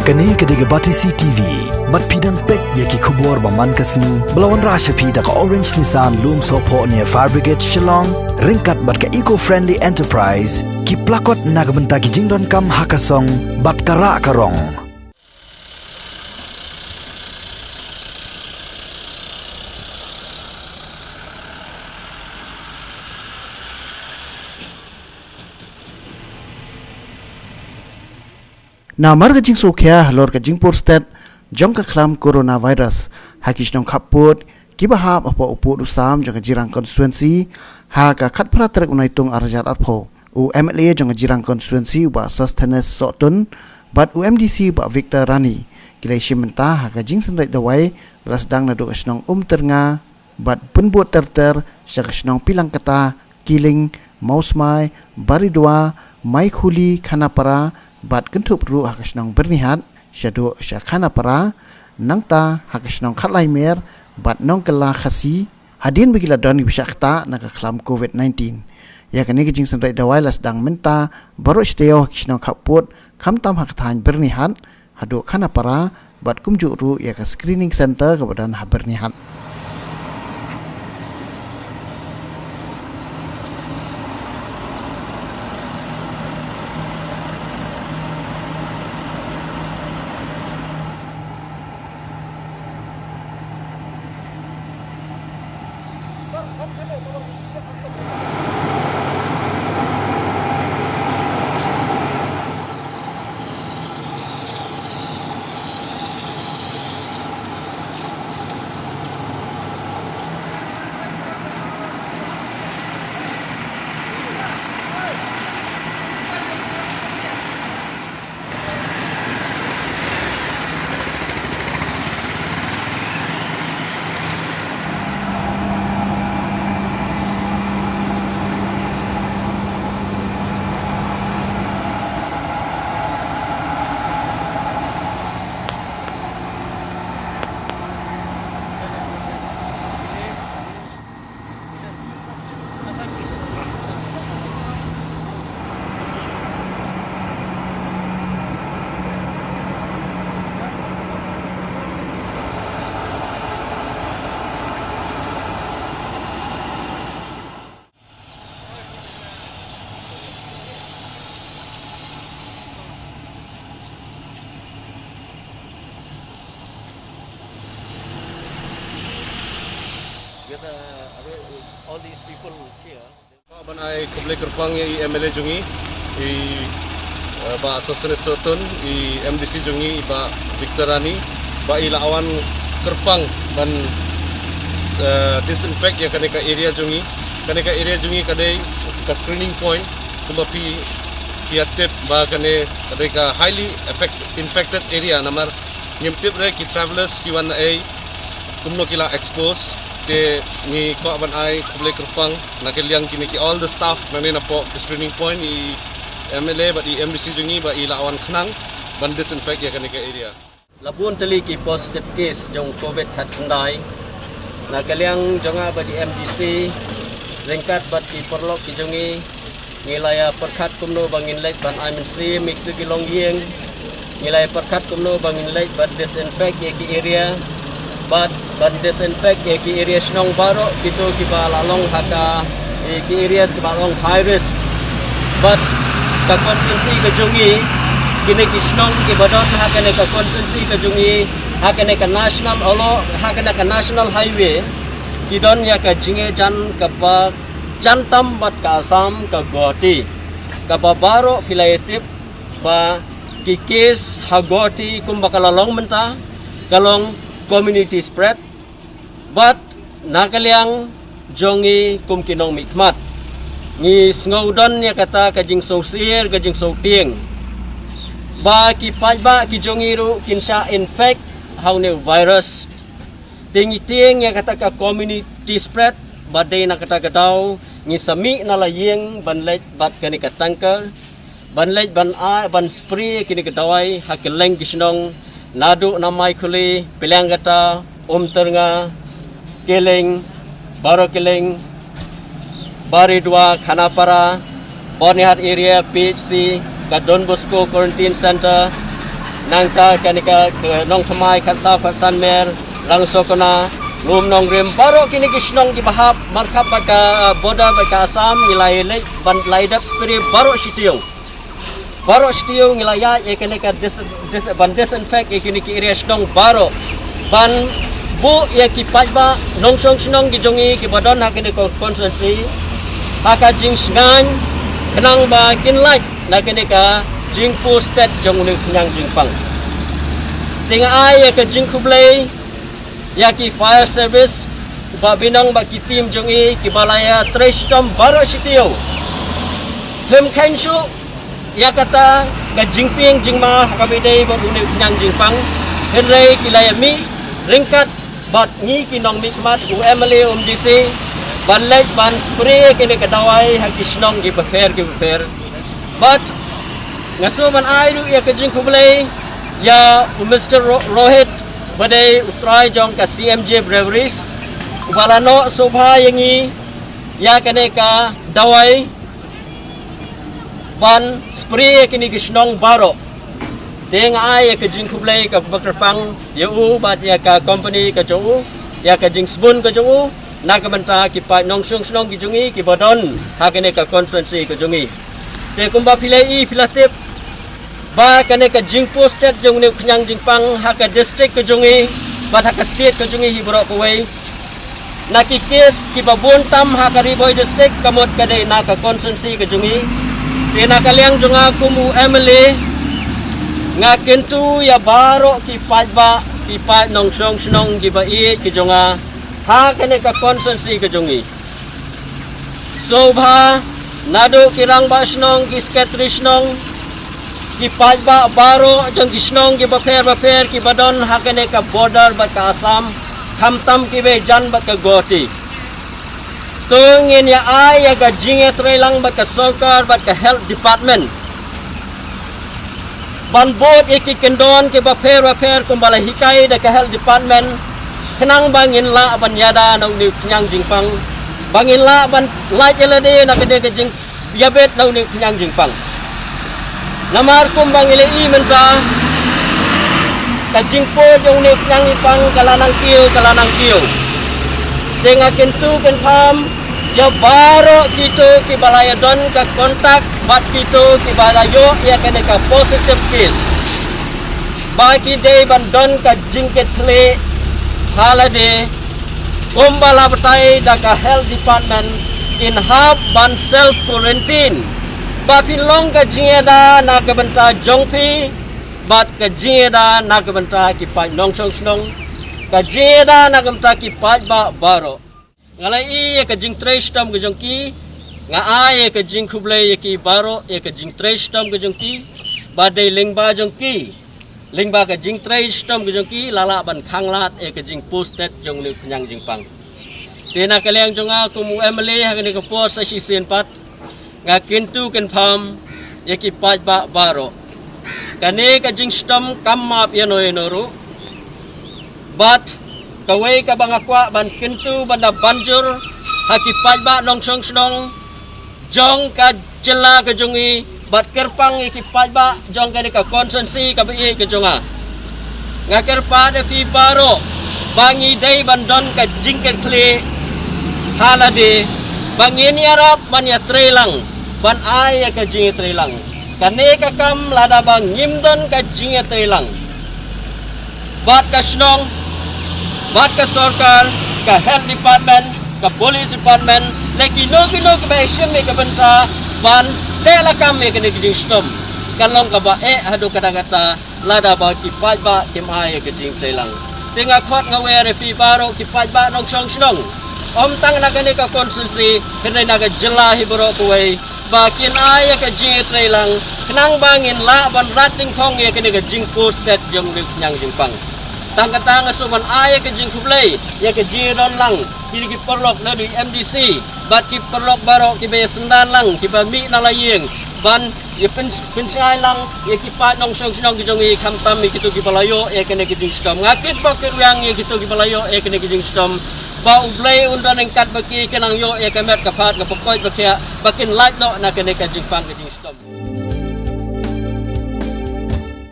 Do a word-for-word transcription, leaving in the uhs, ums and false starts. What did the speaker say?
Kane ka dei ka Batesi T V. Bad phi dang peit ïa ki khubor ba man ka sngi ba la wanrah sha phi da ka Orange Nissan Lumsohphoh near Fire Brigade Shillong, ryngkat bad ka Eco Friendly Enterprise, ki plakot na ka bynta ki jingdonkam ha ka song bad ka rah ka rong. Namar ka jingsngewkhia halor ka jingpur stet jong ka khlam coronavirus ha ki shnong khappud kiba hap hapoh u pud u sam jong ka Jirang constituency, ha ka khatphra tarik u Naitung arhajar arphew, u M L A jong ka Jirang constituency u Bah Sosthenes Sohtun bad u M D C u Bah Victor Rani ki la ïashim bynta ha ka jingsynreit dawai ba la sdang naduh ka shnong Umtyrnga bad pynbud ter ter sha ka shnong Pilangkata, Kiling, Mawsmai, Baridua, Maikhuli, Khanapara, bad kynthup ruh ha ka shnong Byrnihat shaduh sha Khanapara, nangta ha ka shnong Khatlaimer bad Nongkylla Khasi, hadien ba ki la don kiba shah ktah na ka khlam covid nineteen. Ïa kane ka jingsynreit dawai la sdang mynta baroh shi taïew ha ki shnong khappud, khamtam ha ka thaiñ Byrnihat haduh Khanapara, bad kumjuh ruh ïa ka screening center kaba don ha Byrnihat. Yes, uh, I mean, all these people here. Kwah ban ai khublei kyrpang ïa i M L A jong ngi, i, eh, Bah Sosthenes Sohtun, i M D C jong ngi, i Bah Victor Rani, ba i la wan kyrpang ban, eh, disinfect ïa kane ka area jong ngi. Kane ka area jong ngi ka dei ka screening point, kumba phi, phi ïa tip ba kane ka dei ka highly affect-, infected area namar ngim tip re ki travellers ki wan naei, kumno ki la expose. Te ngi kwah ban ai khublei kyrpang na ka liang kine ki all the staff nangne napoh ka screening point, i M L A bad i M D C jong ngi ba i la wan khnang ban disinfect ïa kane ka area. La bun tylli ki positive case jong covid khatkhyndai. Na ka liang jong nga bad i M D C ryngkat bad ki paralok ki jong ngi, ngi la ïa pyrkhat kumno ba ngin leit ban ai mynsiem ïa kito ki longïing. Ngi la ïa pyrkhat kumno ba ngin leit ban disinfect ïa ki area, bad ban disinfect ïa ki area shnong baroh kito kiba la long ha ka, ïa ki areas kiba long high risk. Bad ka constituency ka jong ngi, kine ki shnong kiba don ha kane ka constituency ka jong ngi, ha kane ka national olo, ha kane ka national highway, ki don ïa ka jingïajan kaba jan tam bad ka Assam, ka Guwahati. Kaba baroh phi la ïa tip ba ki case ha Guwahati kumba ka la long mynta, ka long community spread. Bad na ka liang jong ngi kum ki nongmihkhmat, ngi sngew don ïa kata ka jingsngewsih, ka jingsngewtieng ba ki paidbah ki jong ngi ruh kin shah infect ha une u virus. Te ngi tieng ïa kata ka community spread, ba dei na kata ka daw ngi sa mih na la ïing ban leit bad kane ka tanker, ban leit ban ai, ban spray kine ki dawai ha kylleng ki shnong, naduh na Maikhuli, Pilangkata, Umtyrnga, Kiling, Barokiling, Baridua, Khanapara, Byrnihat area, P H C, ka Don Bosco Quarantine Center, Nangta kane ka, ka Nongthymmai, Khatsaw, Khatsan Mer, Rangsokona, Lumnongrim, baroh kine ki shnong kiba hap markhap bad ka, uh, border bad ka Assam, ngi la ïa leit ban la ïa dep spray baroh shi taïew. Baroh shi taïew ngi la ïaid ïa kane ka dis-, dis-, ban disinfect ïa kine ki area shnong baroh. Ban buh ïa ki paidbah nongshong shnong ki jong ngi kiba don ha kane ka constituency ha ka jingshngaiñ, khnang ba kin lait na kane ka jingposted jong une u khñiang jingpang. Te nga ai ïa ka jingkhublei ïa ki fire service, Bah Binong bad ki team jong i kiba la ïatrei shitom baroh shi taïew. Phim kheiñ shuh ïa kata ka jingtieng jingma ha kaba ïadei bad une u khñiang jingpang. Hynrei ki la ïa mih ryngkat bad ngi ki nongmihkhmat, u M L A, u M D C, ban leit ban spray kane ka dawai ha ki shnong kiba pher kiba pher. Bad nga sngewbha ban ai ruh ïa ka jingkhublei ïa u Mister Ro-, Rohit, ba dei u trai jong ka C M J Breweries, uba la noh sngewbha ïa ngi ïa kane ka dawai ban spray ïa kine ki shnong baroh. Te nga ai ïa ka jingkhublei kaba kyrpang ïa u bad ïa ka company ka jong u, ïa ka jingsbun ka jong u, na ka bynta ki paid nongshong shnong ki jong i kiba don ha kane ka constituency ka jong i. Te kumba phi la ïohi phi la tip ba kane ka jingposted jong une u khñiang jingpang ha ka district ka jong i bad ha ka state ka jong i hi baroh kawei. Na ki case kiba bun tam ha ka Ri Bhoi District, ka mut ka dei na ka constituency ka jong i. Te na ka liang jong nga kum u M L A, nga kyntu ïa baroh ki paidbah, ki paid nongshong shnong kiba ïeit ki jong nga ha kane ka constituency ka jong i. Sngewbha naduh ki rangbah shnong, ki secretary shnong, ki paidbah baroh jong ki shnong kiba pher ba pher kiba don ha kane ka border bad ka Assam, khamtam kiba jan bad ka Guwahati. To ngin ïa ai ïa ka jingïatreilang bad ka sorkar bad ka health department ban bud ïa ki kyndon kiba pher ba pher kumba la hikai da ka health department, khnang ba ngin lah ban ïada na une u khñiang jingpang, ba ngin lah ban lait ïa lade na kane ka jing ïabit na une u khñiang jingpang. Namar kumba ngi la ïohi mynta, ka jingpur jong une u khñiang jingpang ka la nang kiew, ka la nang kiew. Te nga kyntu kynpham ïa baroh kito kiba la ïa don ka contact bad kito kiba la ïoh ïa kane ka positive case, ba ki dei ban don ka jingkitkhlieh ha lade, kumba la batai da ka health department, kin hap ban self quarantine. Ba phin long ka jingïada na ka bynta jong phi bad ka jingïada na ka bynta ki paid nongshong shnong, ka jingïada na ka bynta ki paidbah baroh. Nga la ïohi ïa ka jingtrei shitom ka jong ki, nga ai ïa ka jingkhublei ïa ki baroh ïa ka jingtrei shitom ka jong ki, ba dei lyngba jong ki, lyngba ka jingtrei shitom ka jong ki la lah ban khanglad ïa ka jingposted jong une u khñiang jingpang. Te na ka liang jong nga kum u M L A ha kane ka por sa shisien pat, nga kyntu kynpham ïa ki paidbah baroh. Kane ka jingshitom kam map ïano ïano ruh. Bad kawei kaba nga kwah ban kyntu ban da ban jur ha ki paidbah nongshong shnong jong ka jylla ka jong i, bad kyrpang ïa ki paidbah jong kane ka constituency kaba ïeit ka jong nga. Nga kyrpad ïa phi baroh ba ngi dei ban don ka jingkitkhlieh ha lade, ba ngin ïarap ban ïatreilang, ban ai ïa ka jingïatreilang. Kane ka kam lada ba ngim don ka jingïatreilang bad ka shnong, bad ka sorkar, ka health department, ka police department, lane kino kino kiba shim ïa ka bynta ban teh lakam ïa kane ka jingshitom, ka long kaba eh haduh katta katta lada ba ki paidbah kim ai ïa ka jingtreilang. Te nga khot nga wer ïa phi baroh ki paidbah nongshong shnong, ym tang na kane ka constituency, hynrei na ka jylla hi baroh kawei, ba kin ai ïa ka jingtreilang, khnang ba ngin lah ban rat dyngkhong ïa kane ka jingposted jong une u khñiang jingpang. Tang kata nga shu ban ai ïa ka jingkhublei ïa ka jingdon lang kine ki paralok naduh M D C bad ki paralok baroh kiba ïa synran lang, kiba mih na la ïing ban ïa pyn-, pynshai lang ïa ki paid nongshong shnong ki jong i, khamtam ïa kito kiba la ïoh ïa kane ka jingshitom. Nga kitbok kitrwiang ïa kito kiba la ïoh ïa kane ka jingshitom, ba U Blei un don ryngkat bad ki, kin nang ïoh ïa ka met ka phad, ka pakoit ba khiah, ba kin lait noh na kane ka jingpang ka jingshitom.